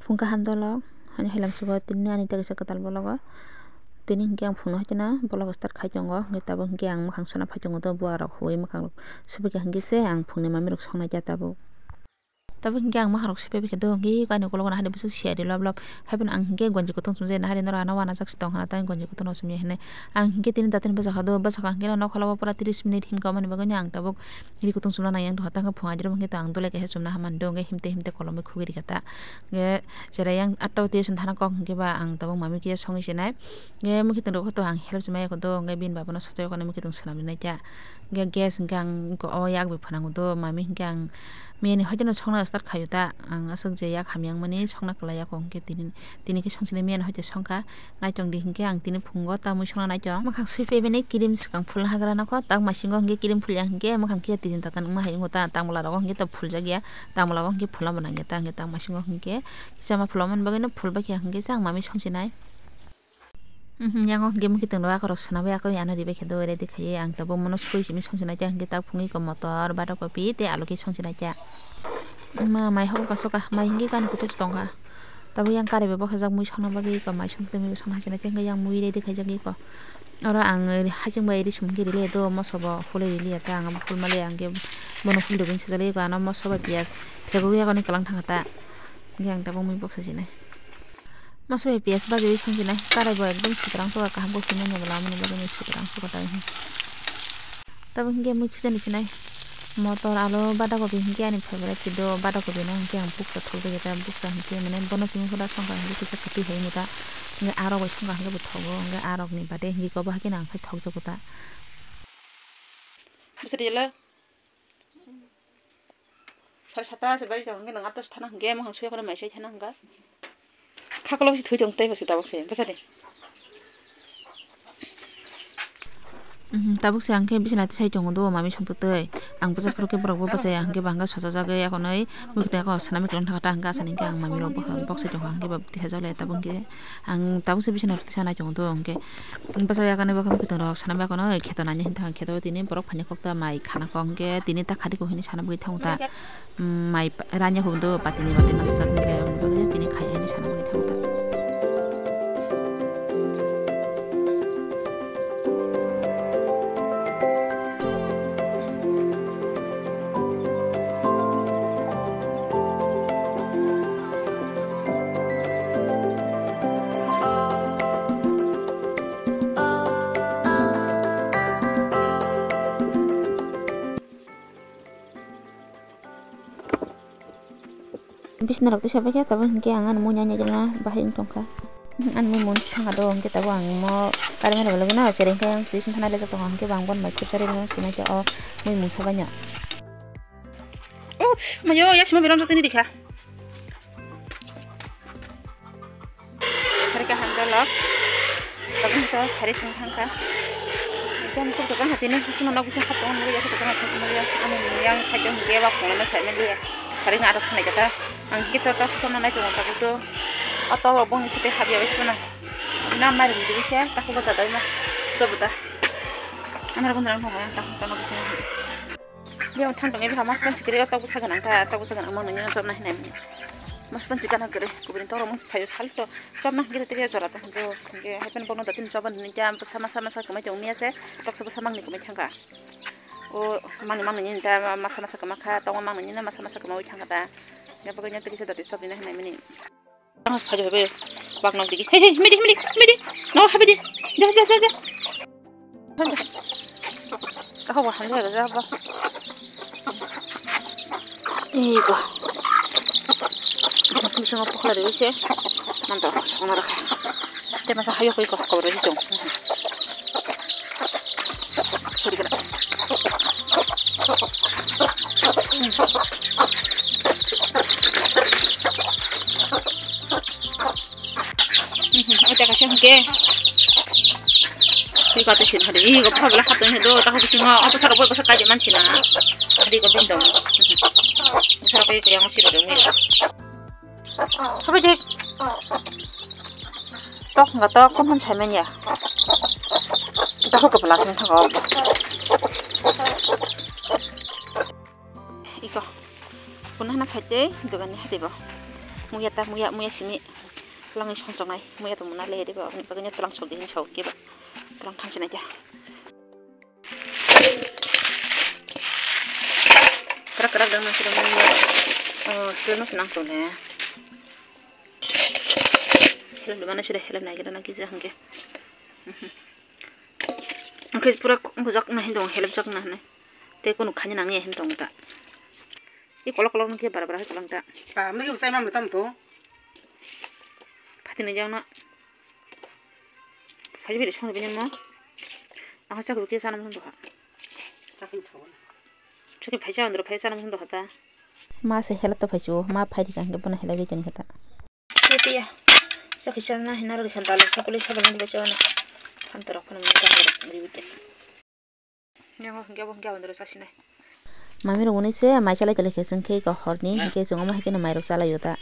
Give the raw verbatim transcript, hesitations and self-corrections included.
Phung kaham dolok, ani hailam sugo tini ani tagisa kwtal bologo. Tini hinkhe ang phungno haikhe na bolok start khai tongo, hinkhe tabuk hinkhe ang mwkhang sona phai tongo do, buarok huwi mwkhang rok subikha hinkhe se ang phungni mami rok songnai kha tabuk. Tabuk hinkhe ang mwkhang rok suiphai khe do, hinkhe ani ukulok nahari bwswk siyari lob lob. Haiphano ang hinkhe gonji kutung chumjai nahari norok ano wanajak se tong khna, tei gonji kutung rok chumya hinwi. Ang hinkhe tini datini bwsakha do, bwsakha hinkhe nokholo o pura tris minute himkha, aboni bagwino ang tabuk ri kutung chumna nang yang tongkha, tangkhe phung ajirok hinkhe to ang dole kaisa chumna hamani do, hinkhe himte himte kolomwi khugwi rikha ta. Hinkhe chwrai yang atta o twi chwng thana kok hinkhe ba ang tabuk mami khe songwi sinai. Hinkhe mui khe tong rwkha to ang help chumai yakho do, hinkhe bini baba no sochai yakho mui khe tong swnam rinai kha. Hinkhe gas hinkhe ang o yak bai phanango do, mami hinkhe ang miyani hoiteno songna start khaio ta, ang aswk je yak hamya wngmani songna kwlai yakho hinkhe tini, tini khe songchini miyani hoite songkha. Naitong di hinkhe ang tini phungo ta mui songna naitong. Mwkhang sui phaimani cream swkang phulna hagra nokho, tak maisingo hinkhe cream phulya hinkhe mwkhang khe tijin tatan wngma hai wngo ta, tangmala rogo hinkhe ta phuljak ya, tangmala o hinkhe phulna bo nangya ta, hinkhe tak maisingo hinkhe kisa ma phulmani bagwino phulbaikha hinkhe se ang mami songchinai. Mhm, yango hinkhe mui khe tongno akorok swnamwi akorok ano ribaikha do, ready khaiwi ang tabuk mono sui simi songchinai ta hinkhe tak phungwi ko motor, bada kopi tei alu khe songchinai ta. Ma mai hokol kasoka, mai hinkhe gani kutung se tongkha. Tabuk yang karwi bai bwkhajak mui songna bagwi eko mai songtwmwi bo songna hachina tei yang mui ready khaijak eko. Oro ang haching bai ri sum khe rili do, moso bo hule rili ya ta, ang abo hul mali ang khe bono hul dubin sajali eko, ano moso bai piyaj phegwi yakoni kwlang thangkha ta. Hinkhe ang tabuk mui boksa sinai. Moso bai piyaj bajwi songchinai, karai bo ekdom sutrang soka kaham bo sinai ni bwla mani bagwi sutrang soka ta. Tabuk hinkhe mui khujani sinai. Motor, alu, bada kopi hinkhe ani favorite kido, bada kopi no hinkhe ang bukcha thokjagwi ta, bukcha hinkhe mane bono simi huda songkha hinkhe kisa kwtwi hai muta, hinkhe arok bai songkha hinkhe bo thogo, hinkhe arok ni bade hinkhe kobo haikhe no ang khai thokjago ta. Bwsadi jala. Sari sata se bari jang hinkhe nang atos thana hinkhe mohang suya kono mai sai thana hinkha. Khakolok se thwi tong tei bo se tabuk se bwsa de. Mhm, tabuk se ang khe bisina tisai tongo do mami songtwtwi. Ang bwsa phuru khe borok bo bwsai ang khe bangkha sochajagwi akonwi mui khe tei ako swnamwi kwlwng thangkha ta hwnkhe asani hwnkhe ang mami rok boksa boksa tongkha hwnkhe ba tisa jak lai tabuk hwnkhe ang tabuk se bisina tisai nai tongo do hwnkhe bwsa yakanwi bwkha bwkha tong rok swnamwi akonwi kheto nani hwnkhe ang kheto tini borok phaini kokta mai khana kok hwnkhe tini ta khadi ko hwnwi sana bagwi thango ta. Mai ranya hundo patini roti nangsak hwnkhe tini khai ani sana bagwi thango ta. Bisna rok tisa paikha tabuk hinkhe ang ani mui nanya jana bahai wng tongkha. Ani mui mung thangkha do hinkhe tabuk ang mo karimani bagwi no chereng khe ang twi song thana lejak tongo hinkhe bang bon bai khe chereng no sinai khe o mui mung sabaino. Uff, mayo ya sima biram jotoni dikha. Sari kaham dolok. Tabuk to sari thang thang kha. Ekdom khub kwchang hatini sima nok bising kha tongo nukya se kwchang hatini sima ya. Ani yang side o hinkhe wak tongo na side ma liya. Sari na ada sanai kata. Ang kito tak sama nai tongo tabuk to. Auto rok bongni site habya bai sima na. Na mai rum dibisa takhuk da dai ma. Sobuta. Anar bondra nang thang tak tak nok bising. Biyang thang tong, biyang mas pansi kwrwi, o tok bwsa gwnang kha, tok bwsa gwnang mano nini chopna hinwi mani. Mas pansi gana kwrwi, kubuni tok rok mas phaio sal to chopna hwnkhe tei jora ta hwnkhe, hwnkhe hai phano bono da tini chopna hinwi khe bwsa masa masa kwmai tong miya se, toksa bwsa mangni kwmai thangkha. O mangni mangni nini ta masa masa kwma kha, tok mangni nini masa masa kwmaui thangkha ta. Hwnkhe bagwi nini tei kisa da tei chopni hinwi mani. Ang phai phai bak nok digi. Hey, hey, midi, midi, midi. No, habi di. Ja, ja, ja, ja. Kaho wa hamle ga ja ba. Ego. Bisa ngapa kalau dia bisa. Mantap, sama raka. Te masa hayo koi ko ko ro jong. Sorry kana. Ocha kaisa hwnkhe. Twi kate sin hade. Ih, go phabla khatoi hado. Tako bisingo obo saka boi bwsa kaijak mansina. Hadi go bindong. Saka kai kaya ngo siro dong. Habai de. Tok nga tok kon hon saimen ya. Tako ko pala sing thago. Iko. Puna hana khaite dogan ni hati bo. Muya ta, muya, muya simi. Twlang ni song songnai. Muya tong mona le de ba. Aboni bagwi no twlang sok de hin sok ke ba. Twlang thang sinai ja. Krak krak dang nang sida muya. Oh, help no sinang to ne. Help de mana sida help nai gida na kisa hangke. Angke pura bujak na hin dong, help jak na hin. Te kunu khani nang ye hin dong ta. I kolok kolok nang ke bara bara hai kolang ta. Ah, mene ke usai mam tam to. Phatini jang na. Phai biri song bini mo. Ang sa ke sana mun doha. Sakin thawa. Sakin phai sa andro phai sana mun doha ta. Ma se help ta phai chu, ma phai di kan ke bona help di kan kata. Tiya. Sakhi sana hina ro khan dal sa puli sa bana ba chawana. Khan to rok phana mun ta ri wite. Yango hingke bo hingke abandoro sasinai. Mami rok unui se mai chalai chalai khe chwng khe ko horni hingke chwng omo hai kheno mai rok chalai o ta.